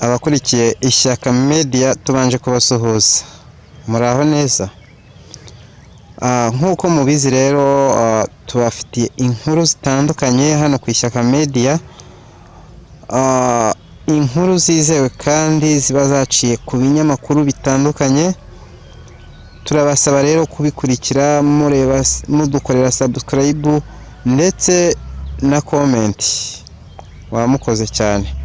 Abakurikiye Ishyaka Media, tubanje kubasuhuza, muraho neza. Nk'uko mubizi rero, tubafitiye inkuru zitandukanye hano ku Ishyaka Media, inkuru zizewe kandi ziba zaciye ku binyamakuru bitandukanye. Turabasaba rero kubikurikira, mureba, mudukorera subscribe ndetse na comment, wamukoze cyane.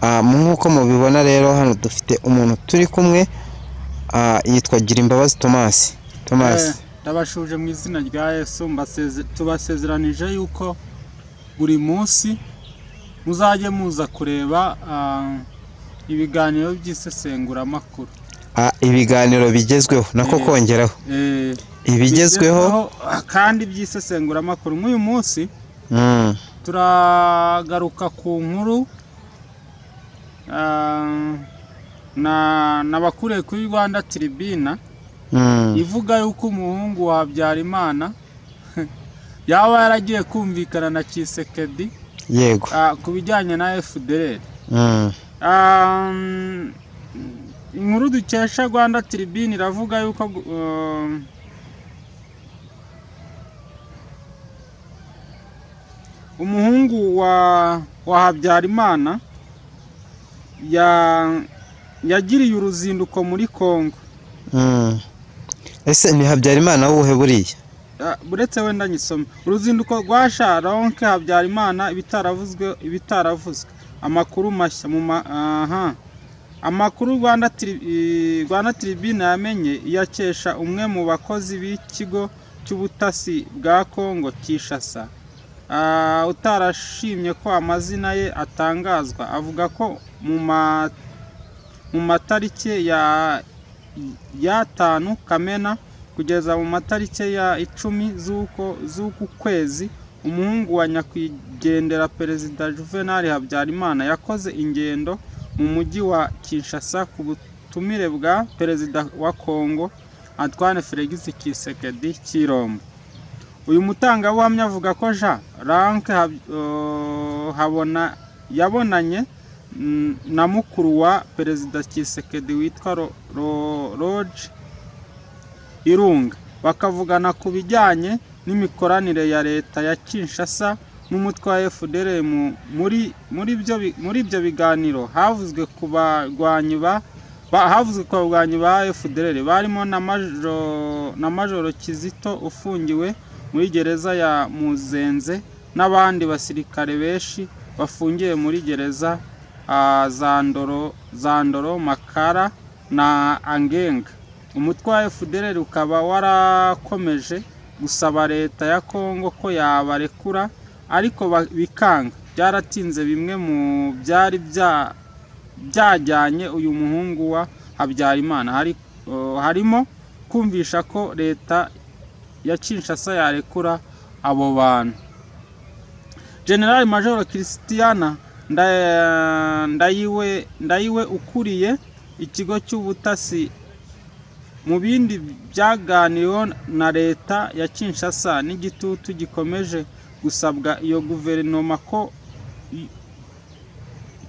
Nk'uko mubibona rero, hano dufite umuntu turi kumwe, yitwa Girimbabazi Thomas. Thomas. Ndabashuje mu izina rya Yesu. Tubasezeranije yuko buri munsi muzajye muza kureba ibiganiro by'isesenguramakuru. Ibiganiro bigezweho nako kongeraho ibigezweho. Kandi by'isesenguramakuru. Nk'uyu munsi turagaruka ku nkuru na nabakuriye kuri Rwanda Tribune ivuga yuko umuhungu wa Habyarimana yaba yaragiye kumvikana na Tshisekedi ku bijyanye na FDLR. Inkuru dukesha Rwanda Tribune iravuga yuko umuhungu wa Habyarimana yagiriye uruzinduko muri Congo. Ese ni Habyarimana wuhe buriya? Buretse wenda nyisome. Uruzinduko rwa Sharonke Habyarimana, ibitaravuzwe, ibitaravuzwe, amakuru mashya mu ma, aha amakuru Rwanda Tribune yamenye iyakesha umwe mu bakozi b'ikigo cy'ubutasi bwa Congo Kinshasa, utarashimye ko amazina ye atangazwa, avuga ko mu matariki ya 5 Kamena kugeza mu matariki ya 10 z'uku kwezi, umuhungu wa nyakwigendera Perezida Juvenal Habyarimana yakoze ingendo mu mujyi wa Kinshasa ku butumire bwa Perezida wa Congo Antoine Felix Tshisekedi Tshilombo. Uyu mutangabuhamya avuga ko Jean Ranke Habona yabonanye na mukuru wa Perezida Tshisekedi witwa Roge Irunga, bakavugana ku bijyanye n'imikoranire ya leta ya Kinshasa n'umutwe wa FDLR. Muri ibyo biganiro havuzwe ku barwanyi ba FDLR barimo na Majoro Kizito ufungiwe muri gereza ya Muzenze n'abandi basirikare benshi bafungiye muri gereza za Ndoro, Makara na Angenga. Umutwe wa FDLR ukaba warakomeje gusaba leta ya Congo ko yabarekura, ariko bikanga. Byaratinze. Bimwe mu byari byajyanye uyu muhungu wa Habyarimana harimo kumvisha ko leta ya Kinshasa yarekura abo bantu. General Major Christiana Ndayiwe ukuriye ikigo cy'ubutasi, mu bindi byaganiriweho na leta ya Kinshasa n'igitutu gikomeje gusabwa iyo guverinoma ko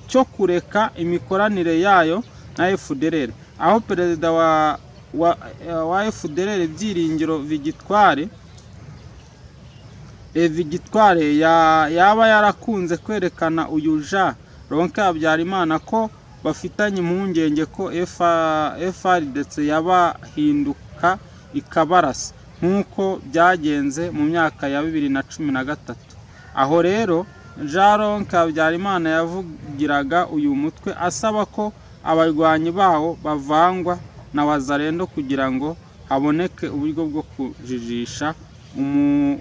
cyo kureka imikoranire yayo na FDLR, aho perezida wa FDLR Byiringiro Victoire yaba yarakunze kwerekana uyu Jean Ronke Habyarimana ko bafitanye impungenge ko FARDC yabahinduka ikabarasa nk'uko byagenze mu myaka ya 2013. Aho rero Jean Ronke Habyarimana yavugiraga uyu mutwe asaba ko abarwanyi bawo bavangwa na Wazalendo kugira ngo haboneke uburyo bwo kujijisha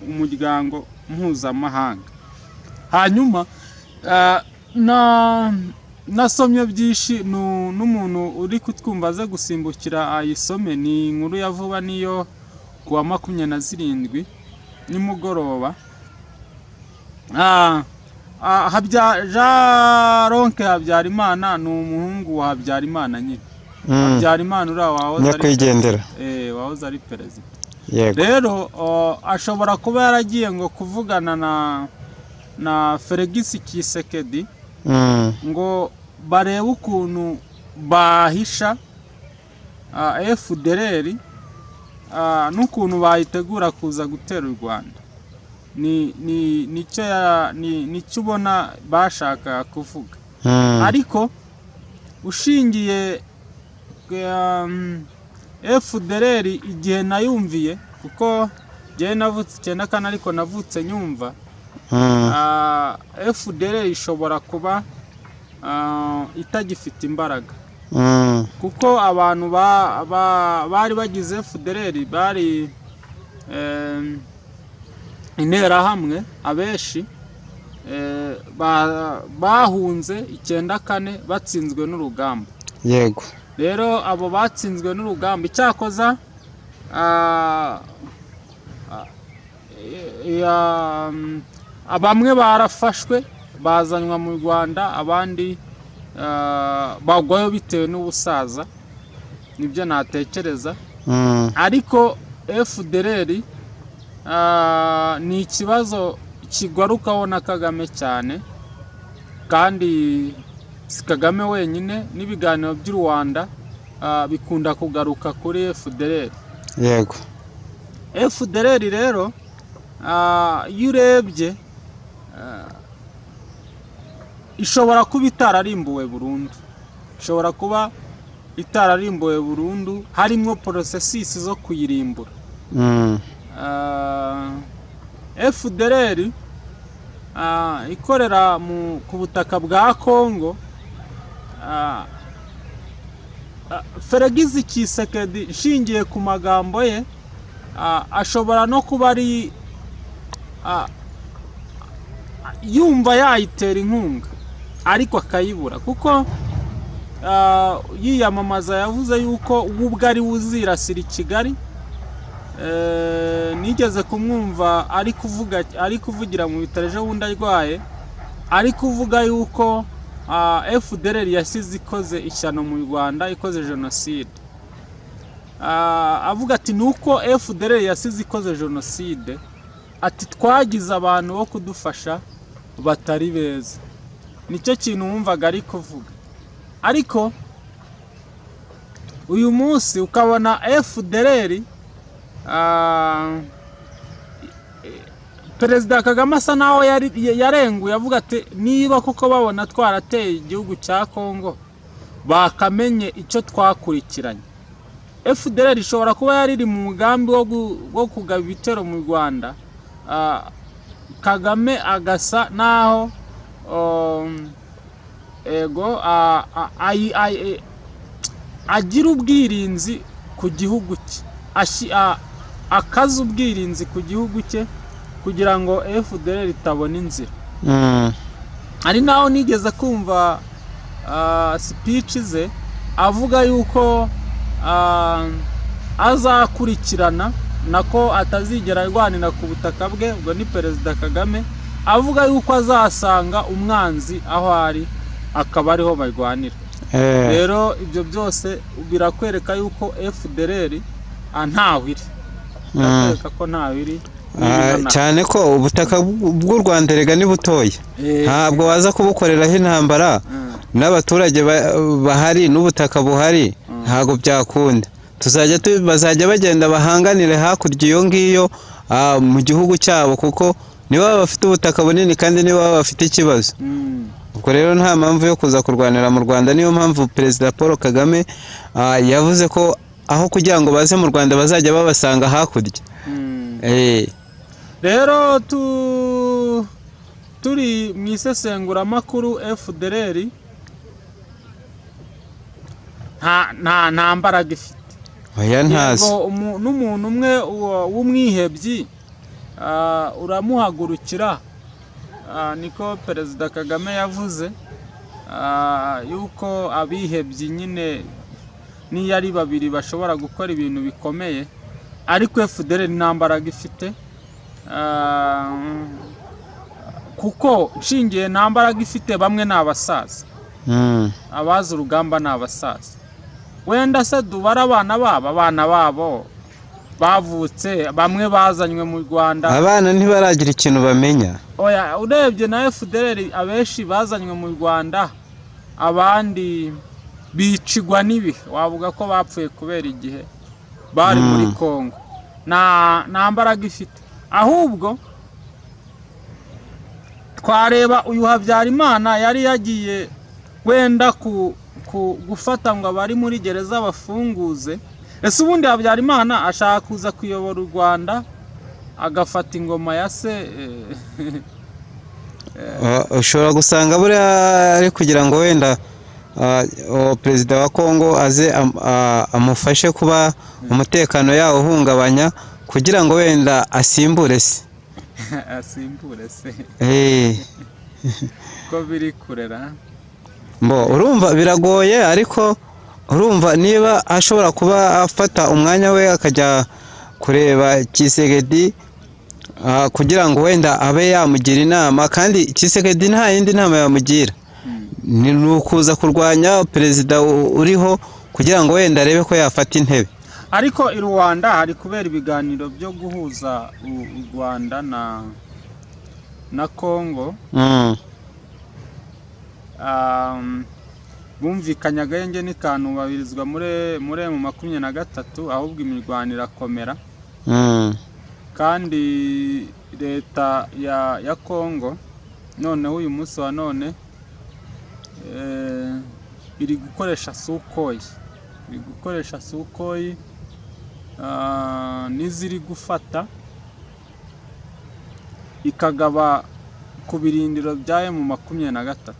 umuryango mpuzamahanga. Hanyuma nasomye byinshi, n'umuntu uri kutwumva aze gusimbukira ayisome. Ni inkuru ya vuba, niyo kuwa 27 nimugoroba. Jean Ronke Habyarimana ni umuhungu wa Habyarimana nyine. Habyarimana uriya wahoze ari Nyakwigendera. Wahoze ari perezida. Rero ashobora kuba yaragiye ngo kuvugana na Felix Tshisekedi ngo barebe ukuntu bahisha FDLR n'ukuntu bayitegura kuza gutera u Rwanda. Ni nicyo nicyo ubona bashaka kuvuga. Ariko ushingiye FDLR igihe nayumviye, kuko njyewe navutse 94 ariko navutse nyumva, FDLR ishobora kuba itagifite imbaraga, kuko abantu bari bagize FDLR bari interahamwe, abenshi bahunze 94 batsinzwe n'urugamba. Rero abo batsinzwe n'urugamba, icyakoza bamwe barafashwe bazanwa mu Rwanda, abandi bagwayo bitewe n'ubusaza, nibyo natekereza. Ariko FDLR ni ikibazo kigarukaho na Kagame cyane, kandi si Kagame wenyine, n'ibiganiro by'u Rwanda bikunda kugaruka kuri FDLR. FDLR rero, iyo urebye, ishobora kuba itararimbuwe burundu, ishobora kuba itararimbuwe burundu, harimo processes zo kuyirimbura. FDLR ikorera ku butaka bwa Congo. Felix Tshisekedi, nshingiye ku magambo ye, ashobora no kuba ari yumva yayitera inkunga ariko akayibura, kuko yiyamamaza yavuze yuko we ubwe ari we uzirasira i Kigali. Nigeze kumwumva ari kuvuga, ari kuvugira mu bitaro ejo bundi arwaye, ari kuvuga yuko FDLR yasize ikoze ishyano mu Rwanda, ikoze jenoside. Avuga ati nuko FDLR yasize ikoze jenoside, ati twagize abantu bo kudufasha batari beza. Nicyo kintu wumvaga ari kuvuga. Ariko uyu munsi ukabona FDLR, Perezida Kagame asa naho yarenguye avuga ati niba koko babona twarateye igihugu cya Congo, bakamenye icyo twakurikiranye. FDLR ishobora kuba yari iri mu mugambi wo kugaba ibitero mu Rwanda, Kagame agasa naho ego agira ubwirinzi ku gihugu cye, akaza ubwirinzi ku gihugu cye kugira ngo FDLR itabona inzira. Hari naho nigeze kumva speech ze avuga yuko azakurikirana, nako atazigera arwanira ku butaka bwe. Ubwo ni Perezida Kagame avuga yuko azasanga umwanzi aho ari akaba ariho barwanira. Rero ibyo byose birakwereka yuko FDLR ntaho iri, birakwereka ko ntaho iri. Cyane ko ubutaka bw'u Rwanda erega ni butoya, ntabwo waza kubukoreraho intambara n'abaturage bahari n'ubutaka buhari, ntabwo byakunda. Bazajya bagenda bahanganire hakurya iyo ngiyo, mu gihugu cyabo, kuko nibo baba bafite ubutaka bunini kandi nibo baba bafite ikibazo. Ubwo rero nta mpamvu yo kuza kurwanira mu Rwanda. Niyo mpamvu Perezida Paul Kagame yavuze ko aho kugira ngo baze mu Rwanda bazajya babasanga hakurya. Rero turi mu isesenguramakuru, FDLR nta mbaraga ifite. Oya, ntazo. Yego, n'umuntu umwe w'umwihebyi uramuhagurukira. Niko Perezida Kagame yavuze, yuko abihebyi nyine niyo ari babiri bashobora gukora ibintu bikomeye, ariko FDLR nta mbaraga ifite. Kuko nshingiye nta mbaraga ifite, bamwe ni abasaza, abazi urugamba ni abasaza. Wenda se dubara abana babo, abana babo bavutse, bamwe bazanywe mu Rwanda. Abana ntibaragira ikintu bamenya. Oya, urebye na FDLR abenshi bazanywe mu Rwanda. Abandi bicigwa n'ibihe, wavuga ko bapfuye kubera igihe bari muri Kongo. Nta mbaraga ifite. Ahubwo twareba uyu Habyarimana yari yagiye wenda ku gufata ngo abari muri gereza bafunguze. Ese ubundi Habyarimana ashaka kuza kuyobora u Rwanda, agafata ingoma ya se? Ushobora gusanga buriya ari kugira ngo wenda uwo perezida wa Kongo aze amufashe kuba umutekano yawo uhungabanya, kugira ngo wenda asimbure se. Asimbure se? Eh. Ko biri kurera. Mbo urumva biragoye, ariko urumva niba ashobora kuba afata umwanya we akajya kureba Tshisekedi kugira ngo wenda abe yamugira inama, kandi Tshisekedi nta yindi nama yamugira, ni ukuza kurwanya perezida uriho kugira ngo wenda arebe ko yafata intebe. Ariko i Rwanda hari kubera ibiganiro byo guhuza u Rwanda na Kongo. Bumvikanye agahenge n'ikanubahirizwa muri M23, ahubwo imirwano irakomera. Kandi leta ya Kongo noneho uyu munsi wa none iri gukoresha Sukhoi, iri gukoresha Sukhoi n'iziri gufata ikagaba ku birindiro bya M23.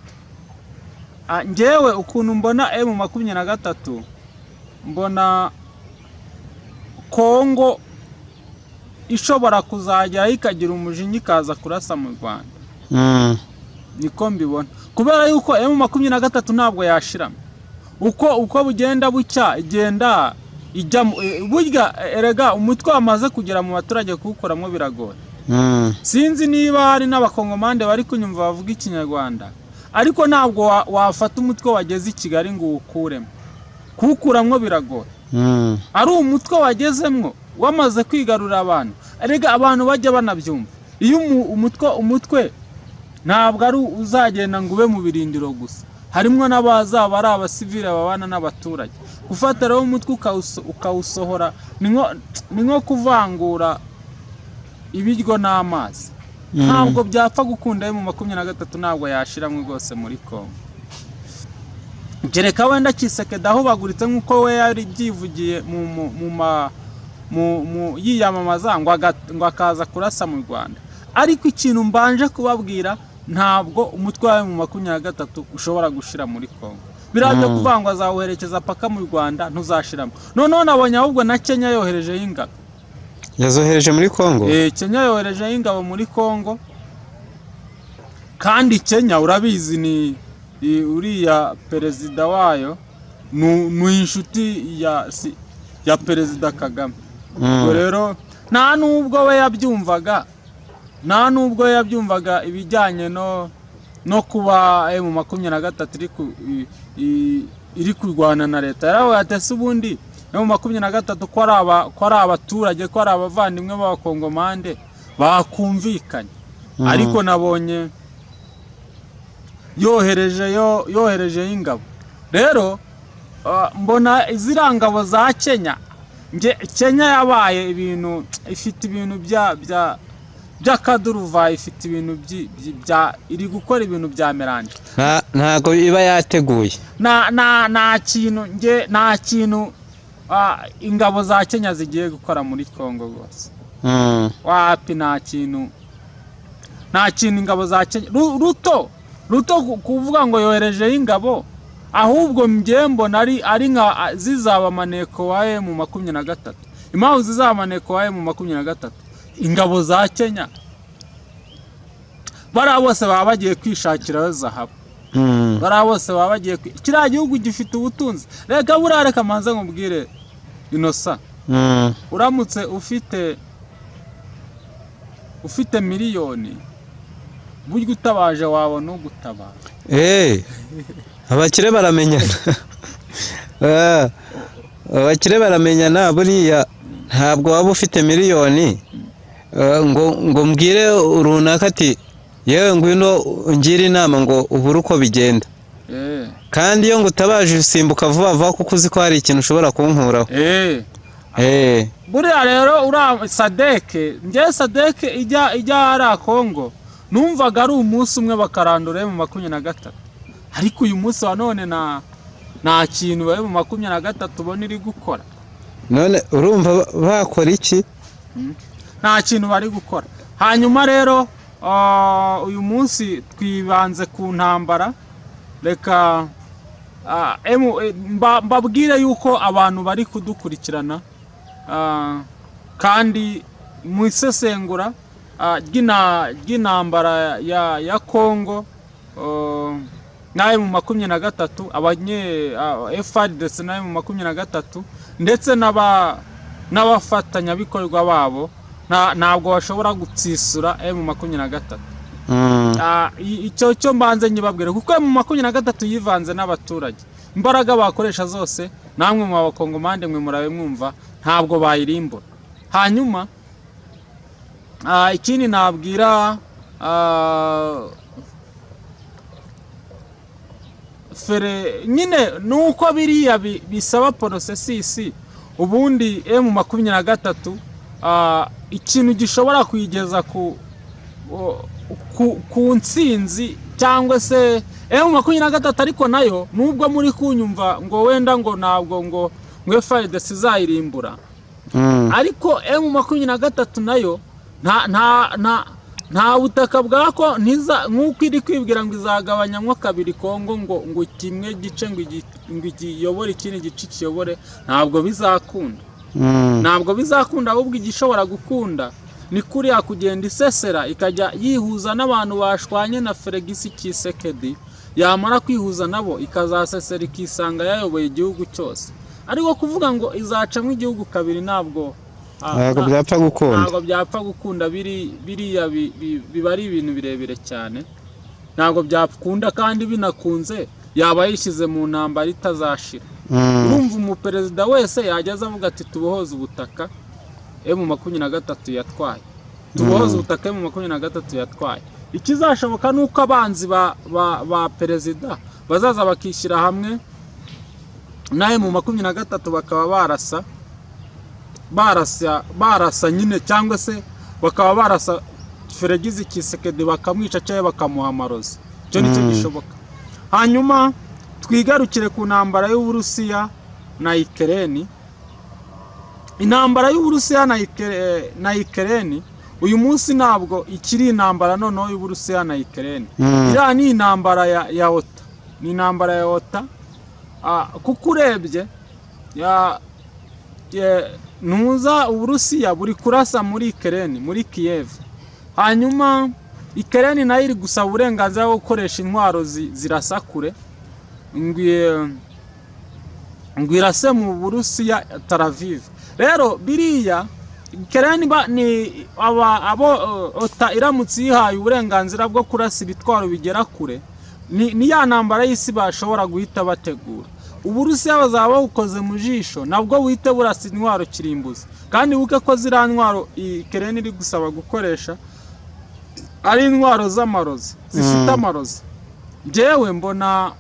Njyewe ukuntu mbona M23, mbona Kongo ishobora kuzageraho ikagira umujinya, ikaza kurasa mu Rwanda. Niko mbibona, kubera yuko M23 ntabwo yashiramo. Uko bugenda bucya igenda ijya burya erega umutwe wamaze kugera mu baturage kuwukoramo biragoye. Sinzi niba hari n'abakongomande bari kunyumva bavuga ikinyarwanda, ariko ntabwo wafata umutwe wageze i Kigali ngo uwukuremo. Kuwukuramo biragoye. Ari umutwe wagezemwo, wamaze kwigarurira abantu. Erega abantu bajya banabyumva, iyo umutwe ntabwo ari uzagenda ngo ube mu birindiro gusa, harimo n'abazaba ari abasivile babana n'abaturage. Gufata rero umutwe ukawusohora ni nko kuvangura ibiryo n'amazi. Ntabwo byapfa gukunda. M23 ntabwo yashiramo rwose muri Kongo, kereka wenda Tshisekedi ahubaguritse nk'uko we yari byivugiye mu mu mu ma mu mu yiyamamaza ngo akaza kurasa mu Rwanda. Ariko ikintu mbanje kubabwira, ntabwo umutwe wawe M23 ushobora gushira muri Kongo. Biriya byo kuvuga ngo azawuherekeza paka mu Rwanda, ntuzashiramo. Noneho nabonye ahubwo na Kenya yoherejeho ingabo. Yazohereje muri Kongo? Kenya yoherejeho ingabo muri Kongo. Kandi Kenya urabizi ni uriya perezida wayo ni inshuti ya perezida Kagame. Ubwo rero nta nubwo we yabyumvaga ibijyanye no kuba M23 iri kurwana na leta. Yaravuga ati: "Ese ubundi M23 ko ari abaturage, ko ari abavandimwe b'abakongomande, bakumvikanye?" Ariko nabonye yoherejeyo ingabo. Rero mbona ziriya ngabo za Kenya, nge Kenya yabaye ibintu, ifite ibintu by'akaduruvayi, ifite ibintu bya iri gukora ibintu bya mélange. Ntago iba yateguye. Nta kintu, nge nta kintu ingabo za Kenya zigiye gukora muri Kongo rwose. Wapi, nta kintu ingabo za Kenya. Ruto kuvuga ngo yoherejeho ingabo, ahubwo njye mbona ari nka zizaba maneko wa M23. Impamvu zizaba maneko wa M23, ingabo za Kenya bariya bose baba bagiye kwishakirayo zahabu. Bariya bose baba bagiye kiriya gihugu gifite ubutunzi. Reka buriya, reka manze nkubwire, Inosa. Uramutse ufite miliyoni, burya utabaje wabona ugutabara. Abakire baramenyana. Abakire baramenyana. Buriya ntabwo waba ufite miliyoni ngo mbwire runaka ati: "Yewe, ngwino ungire inama", ngo ubure uko bigenda. Kandi iyo ngutabaje usimbuka vuba vuba, kuko uzi ko hari ikintu ushobora kunkuraho. Buriya rero uriya SADC, njyewe SADC ijya hariya Kongo, numvaga ari umunsi umwe bakarandura M23, ariko uyu munsi wa none nta kintu M23 ubona iri gukora. None urumva bakora iki? Nta kintu bari gukora. Hanyuma rero uyu munsi twibanze ku ntambara. Reka mbabwire yuko abantu bari kudukurikirana, kandi mu isesengura ry'intambara ya Kongo na M23, abanye FARDC na M23 ndetse n'abafatanyabikorwa babo, ntabwo bashobora gutsisura M23. Icyo cyo mbanze nyibabwire, kuko M23 yivanze n'abaturage. Imbaraga bakoresha zose, namwe mu Bakongomande mwe murabe mwumva, ntabwo bayirimbura. Hanyuma ikindi nabwira fere nyine ni uko biriya bisaba processus. Ubundi M23, ikintu gishobora kuyigeza ku ntsinzi cyangwa se M23, ariko nayo nubwo muri kunyumva ngo wenda ngo ntabwo ngo FARDC izayirimbura, ariko M23 nayo nta butaka bwako ntiza, nk'uko iri kwibwira ngo izagabanyamo kabiri Kongo, ngo kimwe gice ngo ikiyobore, ikindi gice kiyobore, ntabwo bizakunda. Ntabwo bizakunda. Ahubwo igishobora gukunda ni kuriya kugenda isesera, ikajya yihuza n'abantu bashwanye na Felix Tshisekedi, yamara kwihuza nabo ikazasesera, ikisanga yayoboye igihugu cyose. Ariko kuvuga ngo izacamo igihugu kabiri, ntabwo Ntabwo byapfa gukunda. Ntabwo byapfa gukunda. Biriya biba ari ibintu birebire cyane, ntabwo byakunda. Kandi binakunze yaba yishyize mu ntambara itazashira. Urumva umuperezida wese yajya aza avuga ati: "Tubohoze ubutaka M23 yatwaye, tubohoze ubutaka M23 yatwaye." Ikizashoboka ni uko abanzi ba perezida bazaza bakishyira hamwe na M23, bakaba barasa nyine, cyangwa se bakaba barasa Felix Tshisekedi bakamwica cyangwa bakamuha amarozi. Icyo nicyo gishoboka. Hanyuma twigarukire ku ntambara y'Uburusiya na Ukraine. Intambara y'Uburusiya na Ukraine uyu munsi ntabwo ikiri intambara noneho y'Uburusiya na Ukraine. Iriya ni intambara ya OTAN, ni intambara ya OTAN. Kuko urebye ntuza Uburusiya buri kurasa muri Ukraine, muri Kiev. Hanyuma Ukraine nayo iri gusaba uburenganzira bwo gukoresha intwaro zirasa kure, ngo irase mu Burusiya, Tel Aviv. Rero biriya Ukraine ni aba abo OTAN iramutse yihaye uburenganzira bwo kurasa ibitwaro bigera kure, ni ya ntambara y'isi bashobora guhita bategura. Uburusiya bazaba bawukoze mu jisho, nabwo buhite burasa intwaro kirimbuzi. Kandi wibuke ko ziriya ntwaro Ukraine iri gusaba gukoresha ari intwaro z'amarozi, zifite amarozi. Njyewe mbona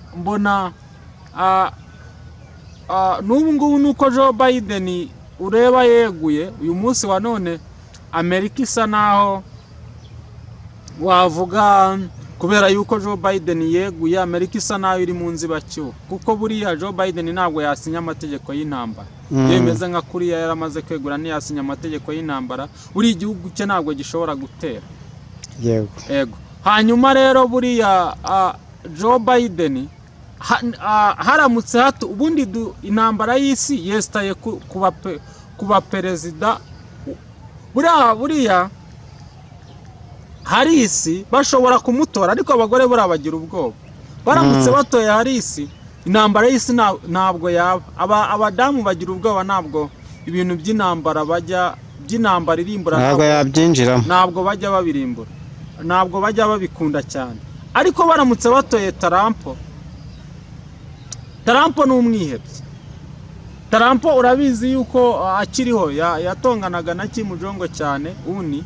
n'ubu ngubu nuko Joe Biden ureba yeguye, uyu munsi wa none Amerika isa naho wavuga, kubera yuko Joe Biden yeguye, Amerika isa naho iri mu nzibacyuho, kuko buriya Joe Biden ntabwo yasinya amategeko y'intambara. Iyo bimeze nka kuriya yaramaze kwegura, ntiyasinya amategeko y'intambara, buriya igihugu cye ntabwo gishobora gutera. Ego. Hanyuma rero buriya Joe Biden haramutse hatu ubundi intambara y'isi yesitaye ku baperezida. Buriya Harris bashobora kumutora, ariko abagore buriya bagira ubwoba. Baramutse batoye Harris, intambara y'isi ntabwo yaba. Abadamu bagira ubwoba, ntabwo ibintu by'intambara bajya, by'intambara irimbura Ntabwo yabyinjiramo. Ntabwo bajya babirimbura, ntabwo bajya babikunda cyane. Ariko baramutse batoye Trump, Trump ni umwihebye. Trump urabizi yuko akiriho yatonganaga na Kim Jong cyane. Uni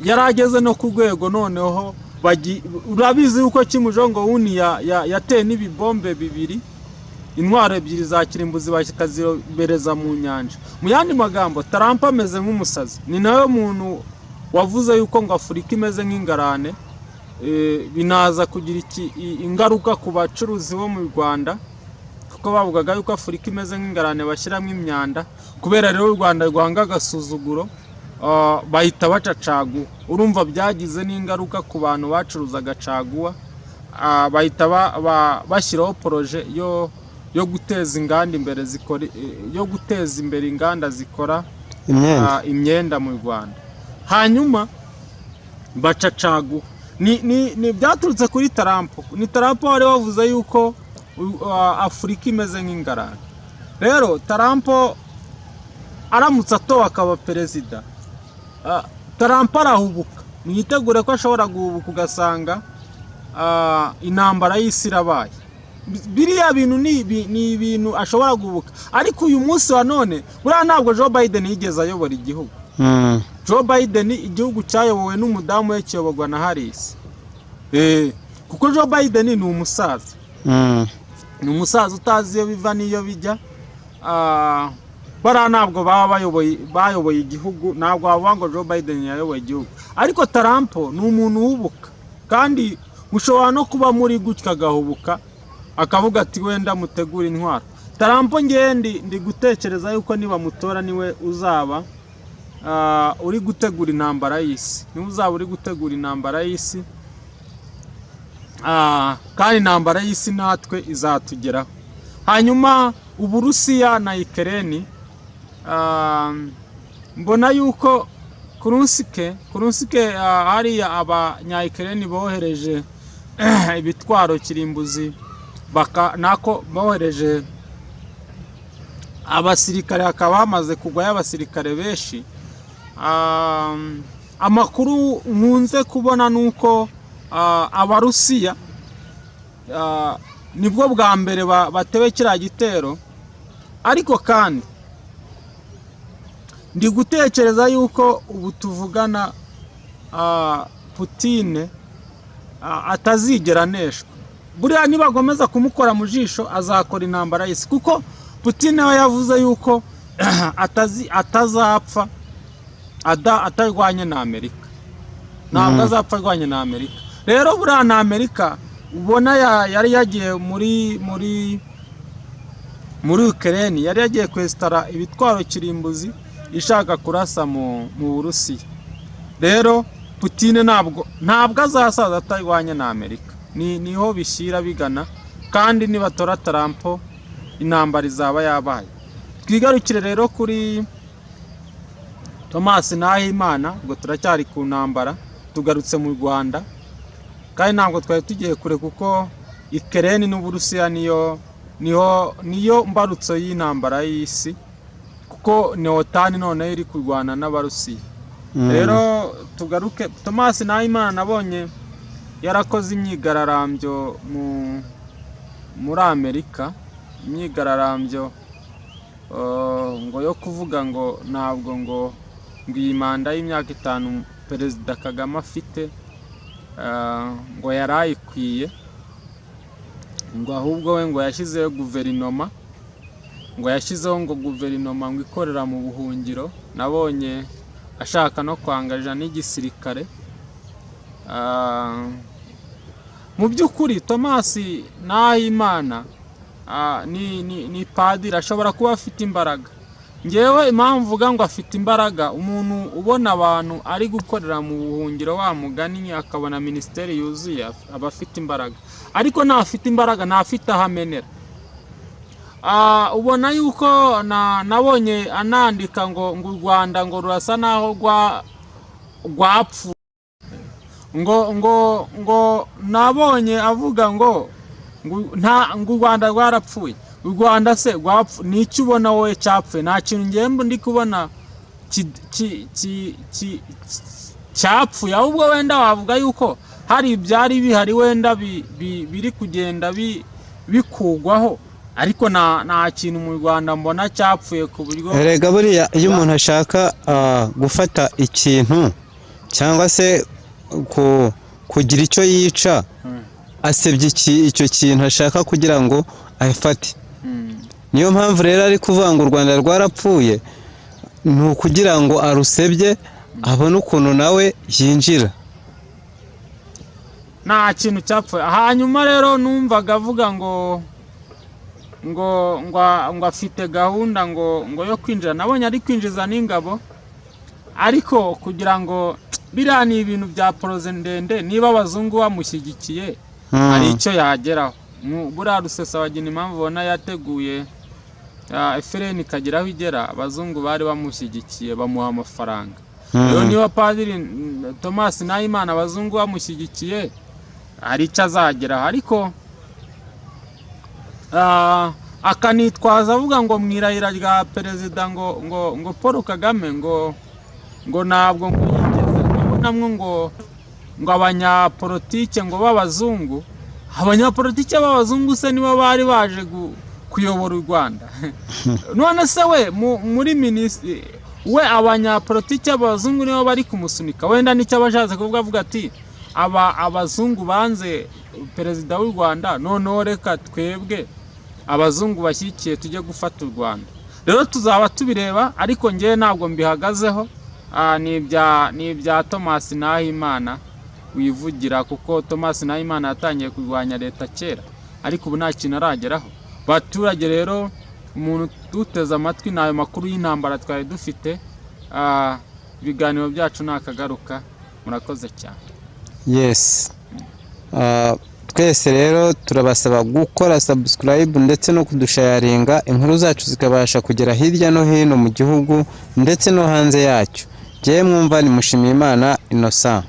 yari ageze no ku rwego noneho Urabizi yuko Kim Jong Un yateye n'ibibombe bibiri, intwaro ebyiri za kirimbuzi, bakazibereza mu nyanja. Mu yandi magambo, Trump ameze nk'umusazi. Ni nawe muntu wavuze yuko ngo Afurika imeze nk'ingarane. Binaza kugira ingaruka ku bacuruzi bo mu Rwanda, kuko bavugaga yuko Afurika imeze nk'ingarane bashyiramo imyanda. Kubera rero u Rwanda rwanga agasuzuguro, bahita baca caguwa. Urumva byagize n'ingaruka ku bantu bacuruzaga caguwa. Bahita bashyiraho projet yo guteza inganda imbere zikora, yo guteza imbere inganda zikora imyenda. Imyenda mu Rwanda. Hanyuma baca caguwa. Ni byaturutse kuri Trump. Ni Trump wari wavuze yuko Afurika imeze nk'ingarane. Rero Trump aramutse atowe akaba perezida, Trump arahubuka. Mwitegure ko ashobora guhubuka, ugasanga intambara y'isi irabaye. Biriya bintu ni ibintu ashobora guhubuka. Ariko uyu munsi wa none, buriya ntabwo Joe Biden yigeze ayobora igihugu. Joe Biden, igihugu cyayobowe n'umudamu we, kiyoborwa na Harris. Kuko Joe Biden ni umusaza. Ni umusaza utazi iyo biva n'iyo bijya. Bariya ntabwo baba bayoboye igihugu, ntabwo bavuga ngo Joe Biden yayoboye igihugu. Ariko Trump ni umuntu uhubuka, kandi mushobora no kuba muri gutya agahubuka, akavuga ati: "Wenda mutegure intwaro." Trump, ngewe ndi gutekereza yuko nibamutora niwe uzaba uri gutegura intambara y'isi, niwe uzaba uri gutegura intambara y'isi. Kandi intambara y'isi natwe izatugeraho. Hanyuma Uburusiya na Ukraine, mbona yuko Kursk, hariya abanya Ukraine bohereje ibitwaro kirimbuzi, baka nako bohereje abasirikare, hakaba hamaze kugwayo abasirikare benshi. Amakuru nkunze kubona ni uko Abarusiya nibwo bwa mbere batewe kiriya gitero. Ariko kandi ndi gutekereza yuko ubu tuvugana Putine atazigera aneshwa. Buriya nibagomeza kumukora mu jisho, azakora intambara y'isi, kuko Putine we yavuze yuko atazapfa atarwanye na Amerika. Ntabwo azapfa arwanye na Amerika. Rero buriya na Amerika ubona yari yagiye muri Ukraine, yari yagiye kwesitara ibitwaro kirimbuzi, ishaka kurasa mu Burusiya. Rero Putine ntabwo azasaza atarwanye na Amerika. Niho bishyira bigana. Kandi nibatora Trump, intambara izaba yabaye. Twigarukire rero kuri Thomas Nahimana. Ngo turacyari ku ntambara, tugarutse mu Rwanda, kandi ntabwo twari tugiye kure, kuko Ukraine n'Uburusiya niyo mbarutso y'intambara y'isi, kuko ni OTAN noneho iri kurwana n'Abarusiya. Rero tugaruke Thomas Nahimana. Nabonye yarakoze imyigararambyo muri Amerika, imyigararambyo ngo yo kuvuga ngo ntabwo ngo iyi manda y'imyaka 5 Perezida Kagame afite ngo yari ayikwiye, ngo ahubwo we ngo yashyizeho guverinoma, ngo yashyizeho ngo guverinoma ngo ikorera mu buhungiro. Nabonye ashaka no kwangaja n'igisirikare. Mu by'ukuri Thomas Nahimana ni padiri, ashobora kuba afite imbaraga. Ngewe impamvu mvuga ngo afite imbaraga, umuntu ubona abantu ari gukorera mu buhungiro, wa mugani, akabona minisiteri yuzuye, aba afite imbaraga. Ariko ntafite imbaraga, ntafite aho amenera. Ubona yuko nabonye anandika ngo u Rwanda ngo rurasa naho rwapfuye, ngo nabonye avuga ngo nta, ngo u Rwanda rwarapfuye. U Rwanda se rwapfu ni icyo ubona wowe cyapfuye? Nta kintu ngewe ndi kubona cyapfuye. Ahubwo wenda wavuga yuko hari ibyari bihari, wenda biri kugenda bikugwaho, ariko nta kintu mu Rwanda mbona cyapfuye ku buryo. Erega buriya iyo umuntu ashaka gufata ikintu cyangwa se ku kugira icyo yica, asebya icyo kintu ashaka kugira ngo ayifate. Niyo mpamvu rero ari kuvuga ngo u Rwanda rwarapfuye, ni ukugira ngo arusebye, abone ukuntu nawe yinjira. Nta kintu cyapfuye. Hanyuma rero numvaga avuga ngo afite gahunda ngo yo kwinjira. Nabonye ari kwinjiza n'ingabo, ariko kugira ngo biriya ni ibintu bya projet ndende. Niba abazungu bamushyigikiye, hari icyo yageraho. Buriya Rusesabagina, impamvu ubona yateguye FLN ikagera aho igera, abazungu bari bamushyigikiye, bamuha amafaranga. Rero niba Padiri Thomas Nahimana abazungu bamushyigikiye, hari icyo azageraho. Ariko akanitwaza avuga ngo mu irahira rya perezida ngo Paul Kagame ngo ntabwo ngo yigeze abonamwo ngo abanyapolitike ngo b'abazungu. Abanyapolitike b'abazungu se nibo bari baje kuyobora u Rwanda? None se we muri minisitiri we, abanyapolitike b'abazungu nibo bari kumusunika? Wenda nicyo aba ashatse kuvuga, avuga ati aba abazungu banze perezida w'u Rwanda, noneho reka twebwe abazungu bashyigikiye tujye gufata u Rwanda. Rero tuzaba tubireba, ariko ngewe ntabwo mbihagazeho. Ni ibya Thomas Nahimana wivugira, kuko Thomas Nahimana yatangiye kurwanya leta kera, ariko ubu nta kintu arageraho. Baturage rero, umuntu duteze amatwi, ni ayo makuru y'intambara twari dufite. Ibiganiro byacu nakagaruka. Murakoze cyane. Yes. Twese rero turabasaba gukora subscribe ndetse no kudusharinga inkuru zacu, zikabasha kugera hirya no hino mu gihugu ndetse no hanze yacyo. Njyewe mwumva ni Mushimiyimana Innocent.